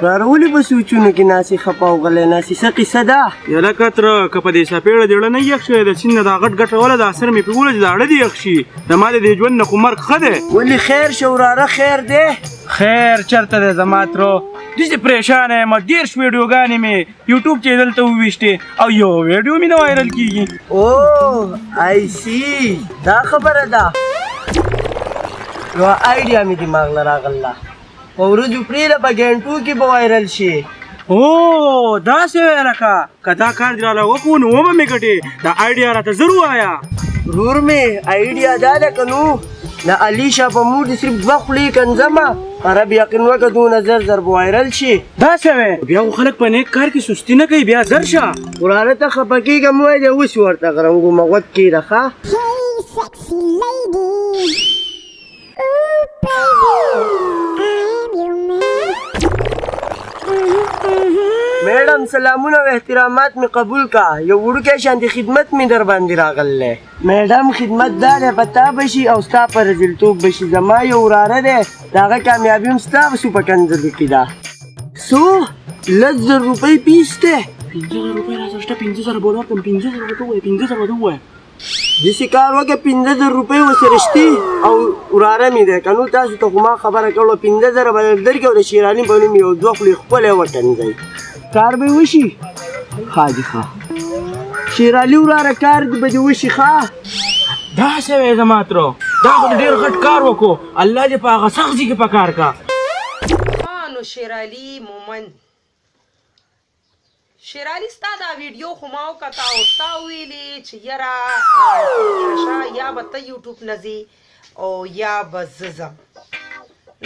وراره ولې په سوچونو کې ناست یې، خپه او غلی ناست یې؟ څه قیصه ده؟ یلکه تره، که په دې څپېړه دې ړه نه یخ شوی، د سیند نه دا غټ ګټه وله، دا سر مې پرې ووله چې دا ړه دې یخ شي. زما د دې ژوند نه خو مرګ ښه دی. ولې خیر شه وراره، خیر دی؟ خیر چېرته دی زما تره؟ داسې پرېشانه یم، 30 ویډیوګانې مې یوټیوب چینل ته وویشتې او یو ویډیو مې نه وایرل کېږي. او آی سي، دا خبره ده. یوه آیډیا مې دماغ له راغله، په ورځو پرېږده، په ګنټو کې به وایرل شي. او داسې وایه لکه که دا کار دې راله وکړو نو وبه مې ګټې. دا آیډیا راته زر ووایه. ورور مې آیډیا دا ده که نو د علي شاه په مور دې صرف دوه خولې کنځمه، په رب یقین وکړه دونه زر زر به وایرل شي. داسې وایې؟ بیا خو خلک په نیک کار کې سستي نه کوي، بیا زر شه. وراره ته خفه کېږه مه، وایه دی اوس ورته غرنګومه، غوږ کېږده ښه. میډم سلامونه او احترامات مې قبول کا، یو وړوکی شانتې خدمت مې در باندې راغلی. میډم خدمت دا دی په تا به شي او ستا په رزلتوب به شي. زما یو وراره دی، د هغه کامیابي هم ستاسو په کنځلو کې ده. څو؟ 10,000 روپۍ پیس دی. 5,000 روپۍ راسره شته، 5,000 به ورکړم. 5,000 ورته ووایه، 5,000 ورته ووایه. داسې کار وکړه، 5,000 روپۍ ورسره شتي او وراره مې دی که نو تاسو ته خو ما خبره کړې وه، 5,000 به درکړي او د شیرعلي په نوم یو دوه خولې ښکلی وکنځئ، کار به یې وشي. ښه جي ښه شیرعلي وراره، کار به دې وشي. ښه داسې وایې زما تره، دا خو دې ډېر غټ کار وکړو، الله دې په هغه سخت ځای کې په کار کا. نو شیرعلي مومند، شیرعلي ستا دا ویډیو خو ما وکته او تا ویلې چې یاره شاه یا به ته یوټیوب نه ځې او یا به زه ځم،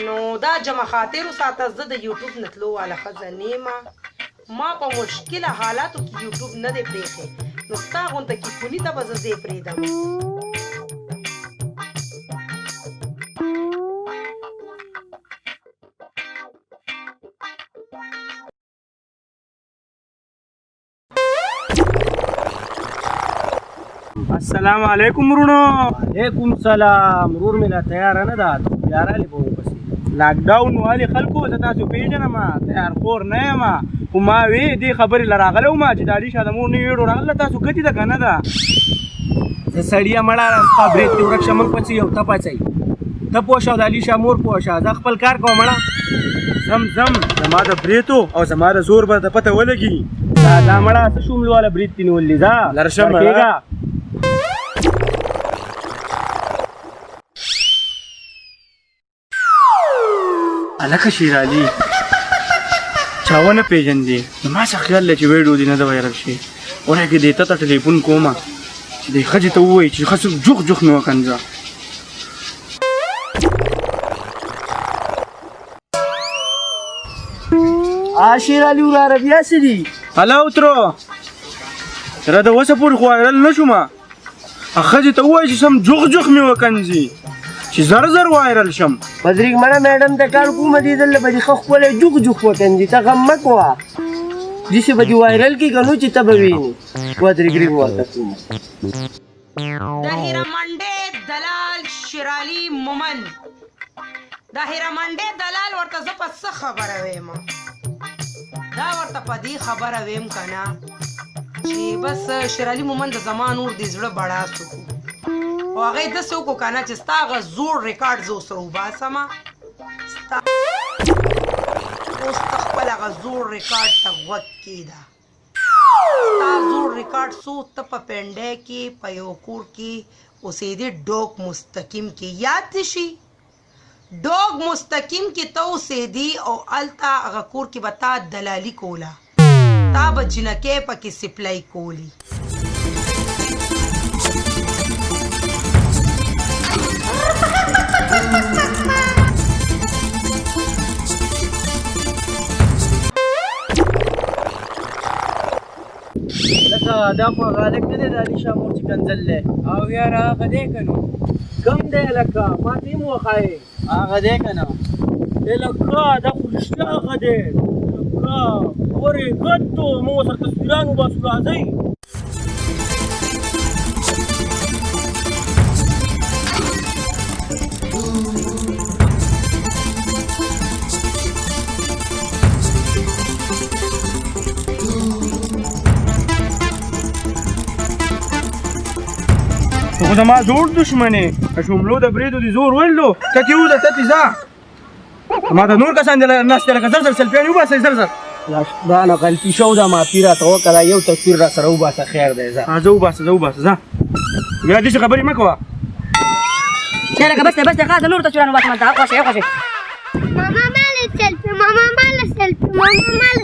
نو دا جمع خاطر وساته، زه د یوټیوب نه تلو واله ښځه نه یم، ما په مشکله حالاتو کې یوټیوب نه دی پرېښی، نو ستا غونته کې کوني ته به زه ځای پرېږدم. السلام علیکم ورونو. وعلیکم سلام. ورور مې لا تیاره نه ده، ته بیا راغلې به ورپسې. لاک ډاون والي خلکو زه تاسو پېژنم، تیار خور نه یم، خو ما وې دې خبرې له راغلی وم چې د علي شاه د مور نوې ویډیو راغله، تاسو کتې ده که نه ده؟ زه سړیه مړه را ستا برېت دې ورک شه، موږ پسې یو ته پسې ته پوه شه او د علي شاه مور پوه شه، زه خپل کار کوم مړه. ځم ځم، زما د برېتو او زما د زور به درته پته ولګي. دا دا مړه څه شوملو واله برېت دې نیولي، ځه لره شه مړه. ورکېږه. هلکه شیرعلي چا ونه پېژندې، زما څه خیال دی چې ویډیو دې نه ده وایرل شوې. ورکې دې ته ته ټلیفون کومه چې دې ښځې ته ووایي چې ښه څوک جوخ جوخ مې وکنځه. شیرعلي وراره بیا څه دي؟ هلو تره، تره د اوسه پورې خو وایرل نه شومه، ښځې ته ووایه چې سم جوخ جوخ مې وکنځي چې زر زر وایرل شم. بدریګ مړه میډم ته کار کومه دې دله به دې ښه ښکلی جوخ جوخ وکنځي، ته غم مه کوه، داسې به دې وایرل کړي که نو چې ته به وینې. ودرېږ رینګ ورته کومه. د هیرامنډې دلال شیرعلي مومند، د هیرامنډې دلال ورته زه په څه خبره ویم، دا ورته په دې خبره ویم که نه چې بس شیرعلي مومند د زما نور دې زړه بړاس وکړو، خو هغه یې داسې وکړو که نه چې ستا هغه زوړ ریکارډ زه اوس راوباسم، ستا اوس ته خپل هغه زوړ ریکارډ ته غوږ کېږده. ستا زوړ ریکارډ څو، ته په پنډۍ کې په یو کور کې اوسېدې، ډوک مستقیم کې، یاد دې شي؟ ډوګ مستقیم کې ته اوسېدې او هلته هغه کور کې به تا دلالي کوله، تا به جینکۍ پکې سپلای کولې. لکه دا خو هغه هلک نه دی د علي شاه مور چې کنځل دی. او یاره هغه دی که نو. کوم دی هلکه، ما ته یې هم وښایې. هغه دی که نه؟ هلکه دا خو رښتیا هغه دی. هلکه ورې ګتو موږ ورسره تصویران وباسو، راځئ. خو زما زوړ دښمن یې، د شملو د برېدو دې زور ولو. ته ترې وځه، ته ترې ځه. ما ته نور کسان دې ناست دي، لکه زر زر سلفیانې وباسئ، زر زر. دا نه غلطي شو ده، معافي راته وکړه. دا یو تصویر را سره وباسه، خیر دی، ځه. ځه وباسه، ځه وباسه، ځه. بیا داسې خبرې مه کوه. چې لکه بس دی، بس دی، ښه، زه نور تصویرونه وباسم هلته. خوښ خوښ. ماما مال سیلفي، ماما مال سیلفي، ماما مال.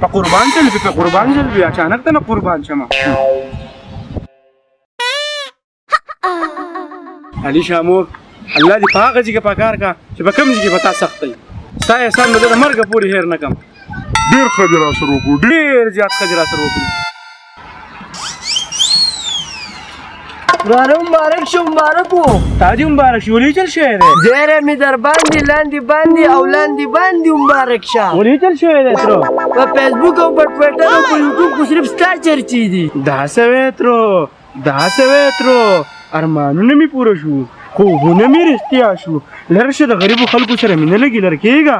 په قربان سلفي، په قربان سلفي، اچانک ته نه قربان شمه. علي شامور، الله دې په هغه ځای کې پکار کا چې په کوم ځای کې به تا سخت دی. ستا احسان به زه د مرګه پورې هېر نه کړم. ډېر ښه دې راسره وکړو، ډېر زیات ښه دې راسره وکړو. وراره مبارک شه، مبارک وو. تا دې مبارک شي. ولې چل شوی دی؟ زیری مې در باندې لاندې باندې او لاندې باندې مبارک شه. ولې چل شوی دی ترو؟ په فیسبوک او په ټویټر او په یوټیوب خو صرف ستا چرچې دي. دا څه وې ترو، دا څه وې ترو؟ ارمانونه مې پوره شو، خوبونه مې رښتیا شو. لره شه، د غریبو خلکو سره مې نه لګي، لره کېږه.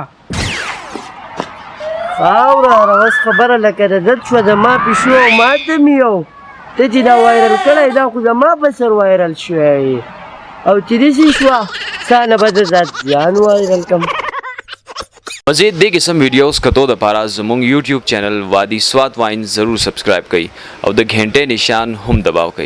ها وراره، اوس خبره لکه د دد شوه، د ما پیشو او ما ته مې یو. ته چې دا وایرل کړی، دا خو زما په سر وایرل شوی، او چې داسې شوه ستا نه به زه ځان وایرل کړم. مزید دې قسم ویډیوز کتو د پاره زموږ یوټیوب چینل وادي سوات واین ضرور سبسکرایب کړئ او د ګهنټې نشان هم دباو کړئ.